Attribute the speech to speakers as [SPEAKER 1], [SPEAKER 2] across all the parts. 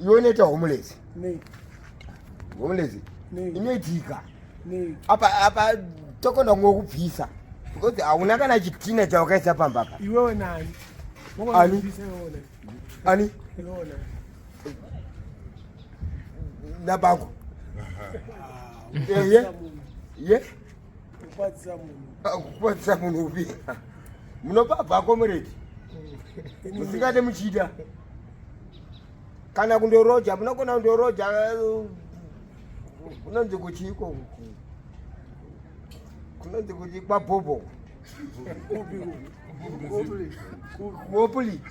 [SPEAKER 1] Iwe unoita homeless. Homeless inoitika apa apa tokona kungokubvisa because hauna kana chitina chawakaisa pamba pa.
[SPEAKER 2] Iwewe nani?
[SPEAKER 1] Ani? Ani? Nabangu. Ye? Ye? Kukwadzisa munhu upi? Munobva comrade. Musingade muchida. Kana kundoroja, munogona kundoroja eh, kunonzi kuchiiko kunonzi kuti kwabhobho. Kuopuli.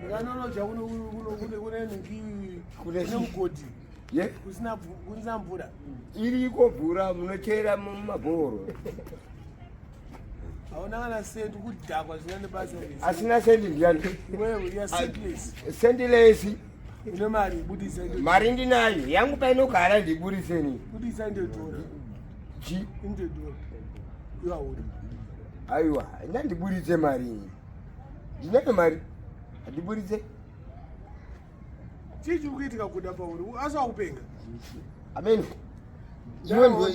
[SPEAKER 2] Ukanoroja kune nhingi kune mugodhi.
[SPEAKER 1] Ye?
[SPEAKER 2] Kusina kusina mvura.
[SPEAKER 1] Iriko mvura munochera mumabhoro.
[SPEAKER 2] Hauna kana sendi kudhakwa zvisina nebasa rese.
[SPEAKER 1] Asina sendi ndiyani?
[SPEAKER 2] Iwewe you are sentless.
[SPEAKER 1] Sendiless.
[SPEAKER 2] Une mari budisa ndo.
[SPEAKER 1] Mari ndinayo yangu painogara ndiburiseni.
[SPEAKER 2] Budisa ndotora.
[SPEAKER 1] Chi?
[SPEAKER 2] Ndotora. You are old.
[SPEAKER 1] Aiwa, ndandiburitse mari ini. Ndinayo mari. Handiburitse.
[SPEAKER 2] Chii chiri kuitika kuda pauri? Asi wakupenga.
[SPEAKER 1] Amen.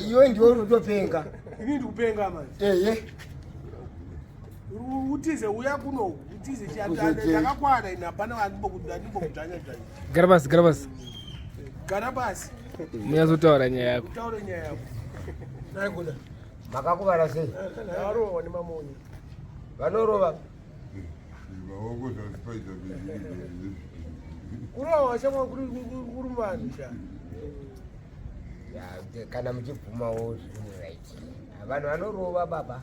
[SPEAKER 1] Iwe ndiwe uri kutopenga.
[SPEAKER 2] Ini ndikupenga manje.
[SPEAKER 1] Ehe.
[SPEAKER 2] Utize uya kuno utize chakakwana ini hapana andimbokudzvanya dzvanya.
[SPEAKER 3] Gara pasi, gara pasi.
[SPEAKER 2] Gara pasi.
[SPEAKER 3] Munyazotaura nyaya yako.
[SPEAKER 2] Utaure nyaya yako. Naikuda.
[SPEAKER 1] Makakuvara sei?
[SPEAKER 2] Varohwa nemamonye.
[SPEAKER 1] Vanorova.
[SPEAKER 2] Kurohwa shamwa kuri vanhu sha.
[SPEAKER 1] Kana muchibvumawo zviri right. Vanhu vanorova baba.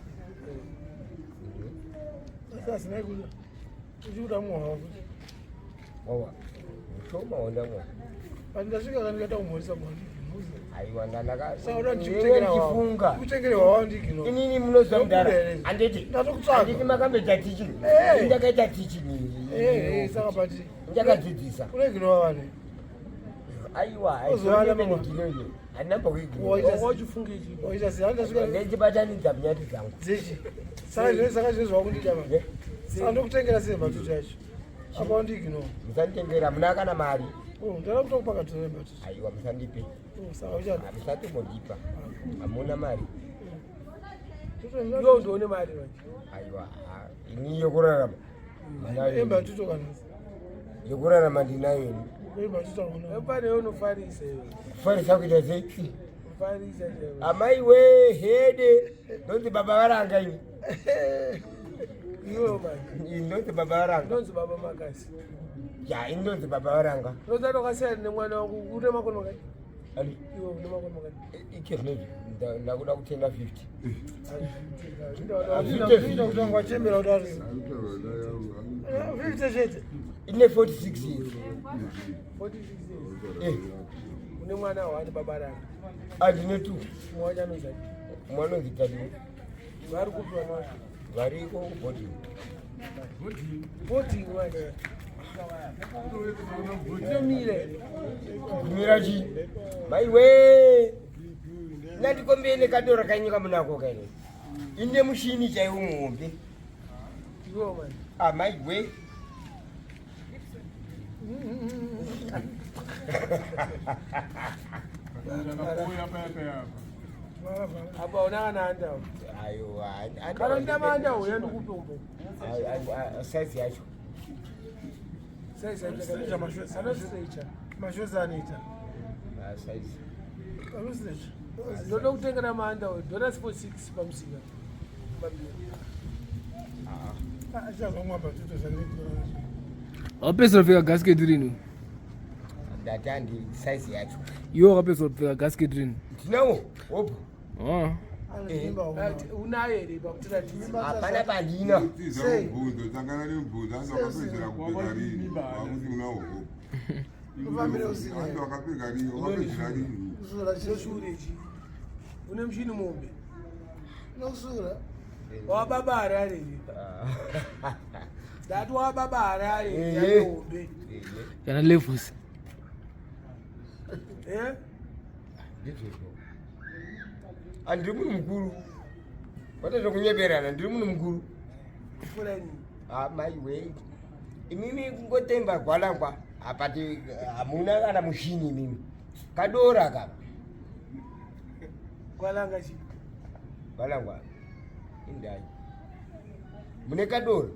[SPEAKER 2] Uchikuda mwoyo futi.
[SPEAKER 1] Wawa. Mushoma wandamwa.
[SPEAKER 2] Pandasvika kandikaita kumhorisa mwana.
[SPEAKER 1] Aiwa
[SPEAKER 2] ndandaka.
[SPEAKER 1] Ndichifunga.
[SPEAKER 2] Kuchengere wawa ndikino.
[SPEAKER 1] Inini munoziva mudhara. Handiti.
[SPEAKER 2] Ndatokutsvaga.
[SPEAKER 1] Handiti makamboita teaching. Ndakaita teaching.
[SPEAKER 2] Eh, saka pati.
[SPEAKER 1] Ndakadzidzisa.
[SPEAKER 2] Unoignore vanhu.
[SPEAKER 1] Aiwa,
[SPEAKER 2] Uzowana mama.
[SPEAKER 1] handina
[SPEAKER 2] Waita Waita sei? Handasvika
[SPEAKER 1] Ndichibatanidza nyati dzangu.
[SPEAKER 2] dzechi. Saka zvino saka zvino zvakundiita manje. Saka ndokutengera sei matutu acho. Apa wandiignore.
[SPEAKER 1] Musanditengera muna kana mari.
[SPEAKER 2] Oh, ndada kutokupa katora matutu.
[SPEAKER 1] Aiwa musandipe.
[SPEAKER 2] Oh, saka uchada.
[SPEAKER 1] Musatombondipa. Hamuna mari.
[SPEAKER 2] Iwe ndione mari manje.
[SPEAKER 1] Aiwa, ini yokurarama. Ndinayo
[SPEAKER 2] Emba
[SPEAKER 1] ini.
[SPEAKER 2] tuto kana.
[SPEAKER 1] Yokurarama ndinayo ini.
[SPEAKER 2] Emba tuto kana. Pane unofarisa iwe.
[SPEAKER 1] Kufarisa kuita sei?
[SPEAKER 2] Kufarisa iwe.
[SPEAKER 1] Amai we hede. Ndonzi baba varanga ini.
[SPEAKER 2] Iwe manje.
[SPEAKER 1] Ini ndonzi baba varanga.
[SPEAKER 2] Ndonzi baba makasi.
[SPEAKER 1] Ya, ini ndonzi baba varanga.
[SPEAKER 2] Unozati wakasiyana nemwana wangu une makore makati?
[SPEAKER 1] Ali,
[SPEAKER 2] Iwe une makore makati?
[SPEAKER 1] ike zvinezvi ndakuda kutenga 50.
[SPEAKER 2] Zvinoita kuti wangu wachembera kudaro. 50 chete.
[SPEAKER 1] Ine 46 years.
[SPEAKER 2] 46 years.
[SPEAKER 1] Eh,
[SPEAKER 2] Une mwana wani baba ranga.
[SPEAKER 1] andine two.
[SPEAKER 2] Mumwe wacho anonzi ani?
[SPEAKER 1] Mumwe anonzi Tadiwa.
[SPEAKER 2] Vari kupi vana vacho?
[SPEAKER 1] Variko kuboarding.
[SPEAKER 2] Boarding manje. Inomira.
[SPEAKER 1] Kumira chi? Mai we. Ndandikombe nekadora kanyika munako kaine. Ine mushini chaiwo muhombe.
[SPEAKER 2] Iwe manje.
[SPEAKER 1] Ah, mai we.
[SPEAKER 2] Apa una kana andawo.
[SPEAKER 1] Aiwa.
[SPEAKER 2] Kana ndama andawo yandikupe umbo.
[SPEAKER 1] Size yacho.
[SPEAKER 2] Size yacho. Anozvisecha. Mashozi anoita.
[SPEAKER 1] Ah, size.
[SPEAKER 2] Anozvisecha. Ndoda kutengera maandawo. Dollars for 6 pamusika. Mabiri. Achazomwa patuto zvandikutora.
[SPEAKER 3] Wapedzisira kupfeka gasket rini?
[SPEAKER 1] Ndati handi size yacho.
[SPEAKER 3] Iwe wakapedzisira kupfeka gasket rini?
[SPEAKER 1] Ndinawo. Hopo.
[SPEAKER 3] Ah.
[SPEAKER 2] Unayo here pakutiratidza?
[SPEAKER 1] Hapana pandina.
[SPEAKER 4] Tiza mubvunzo, tangana nemubvunzo, anzi wakapedzera kupfeka rini, wakuti unawo hope. Anzi wakapfeka rini, wakapedzera rini.
[SPEAKER 2] Shure chi. Une mushini mombe. Wababa Harare. Ndati wababa Harare yahombe.
[SPEAKER 3] Kana levels.
[SPEAKER 2] Eh?
[SPEAKER 1] Ndizvozvo. Andiri munhu mukuru. Kwete zvekunyeberana, ndiri munhu mukuru.
[SPEAKER 2] Fura ini.
[SPEAKER 1] Ah, mai we. Imimi kungotemba gwalangwa apati hamuna kana mushini imimi. Kadora ka.
[SPEAKER 2] Gwalanga chi.
[SPEAKER 1] Gwalangwa. Indai. Mune kadora.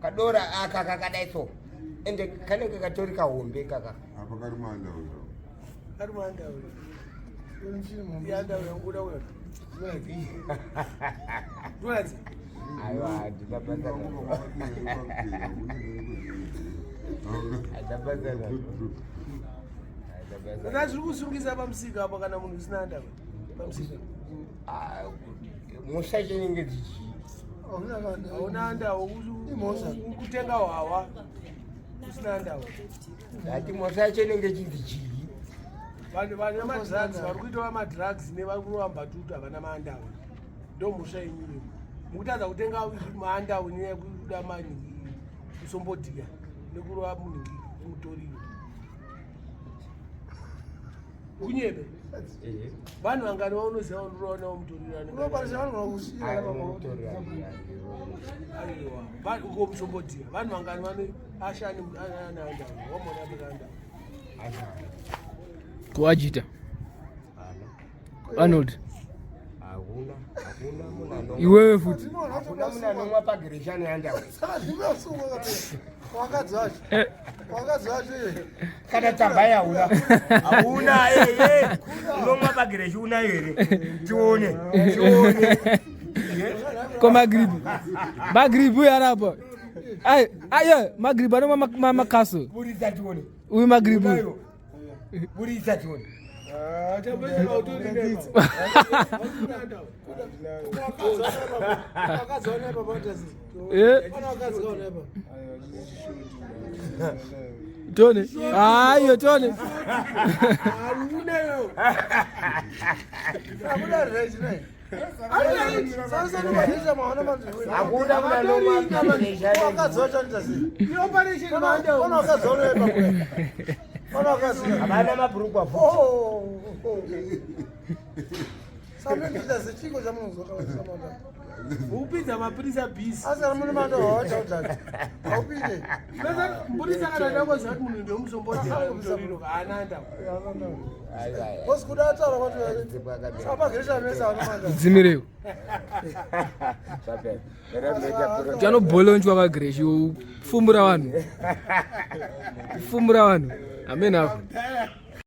[SPEAKER 1] Kadora aka kakadai so. Ende kanenge katori kahombe kaka.
[SPEAKER 4] Apa kari manda uyo.
[SPEAKER 2] Kari manda uyo. Yanda uyo kuda uyo. Ndonzi.
[SPEAKER 1] Aiwa ndinabasa. Ndabasa.
[SPEAKER 2] Saka zviri kusungisa pamusika apa kana munhu usina ndava pamusika.
[SPEAKER 1] Mhosva chinenge chichii?
[SPEAKER 2] Hauna ndawo kutenga hwawa usina ndawo.
[SPEAKER 1] Ndati mhosva yacho inenge chinzi chii?
[SPEAKER 2] Vanhu vane madrugs vari kuita vamadrugs nevari kurova mbatutu havana maandawo. Ndo mhosva yenyu iyoyo. Mukutadza kutenga maandawo nenyaya yekuda manhingi kusombodhiya nekurova munhingi mutoriro. Kunyebe. Vanhu vangani vaunoziva vanorova navo mutoriro anenge aiwa. Uko musombodhiya vanhu vangani vane ashani ane andawo wamona apeka andawo.
[SPEAKER 3] Kuajita. Arnold.
[SPEAKER 1] Hakuna, hakuna munhu anomwa.
[SPEAKER 3] Iwewe futi.
[SPEAKER 1] Hakuna munhu anomwa pagereshani yandawo.
[SPEAKER 2] Wakadzi wacho. Wakadzi wacho.
[SPEAKER 1] Kana tsamba yauna. Hauna eh. Unomwa pagereshi unayo here? Tione. Tione.
[SPEAKER 3] Ko magribi. Magribi uyu arapa. Ai, ai, magribi anomwa makaso.
[SPEAKER 1] Buritsa tione.
[SPEAKER 3] Uyu magribi. uyu.
[SPEAKER 1] Buritsa tione.
[SPEAKER 3] Eh. Tone. Ayo tone.
[SPEAKER 1] Hakuna munhu anomwa pagereshani. Havana mabhurukwa futi.
[SPEAKER 2] Upinza mapurisa bhizi.
[SPEAKER 5] Asi kana mune mando hawachautati. Haupinde.
[SPEAKER 2] Mupurisa kana ndakoziva kuti munhu ndemusombodhiya haana ndawo.
[SPEAKER 5] Bosi kuda ataura kwati apa geresha mesa vane mando.
[SPEAKER 3] Dzimirewo. Chanobholonjwa vagreshi fumbura vanhu. Fumbura vanhu. Amen apo.